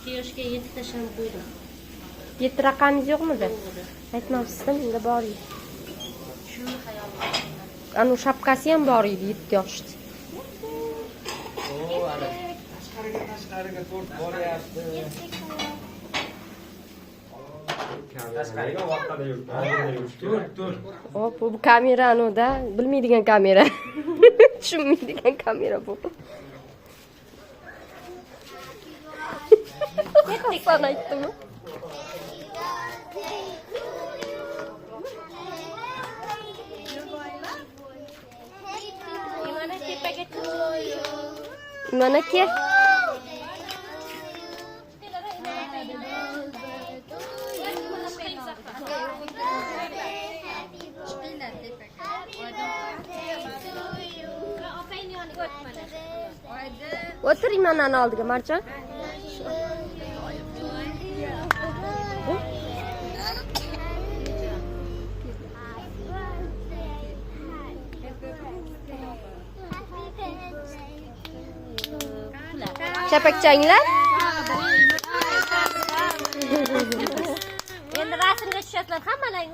2 yoshga 7 ta sham qo'ydim. 7 raqamingiz yo'qmidi? Yo'q edi. Aytmabsizmi? Unda bor edi. Shuni xayol qildim. Anu shapkasi ham bor edi 7 yoshda. Oo, ana. Tashqariga, tashqariga to'rt boryapti. Tashqariga orqada yuribdi, oldinda yurish kerak. To'rt, to'rt. Hop, bu kamera anuda bilmaydigan kamera. Tushunmaydigan kamera bu. Hasan aytdimi? Mana tepaga chiqdi. Mana ke. Opangni yoniga o't mana. O'tir Imanani oldiga, Marjon. Chapakchanglar. Endi rasmga tushasizlar hammalaring.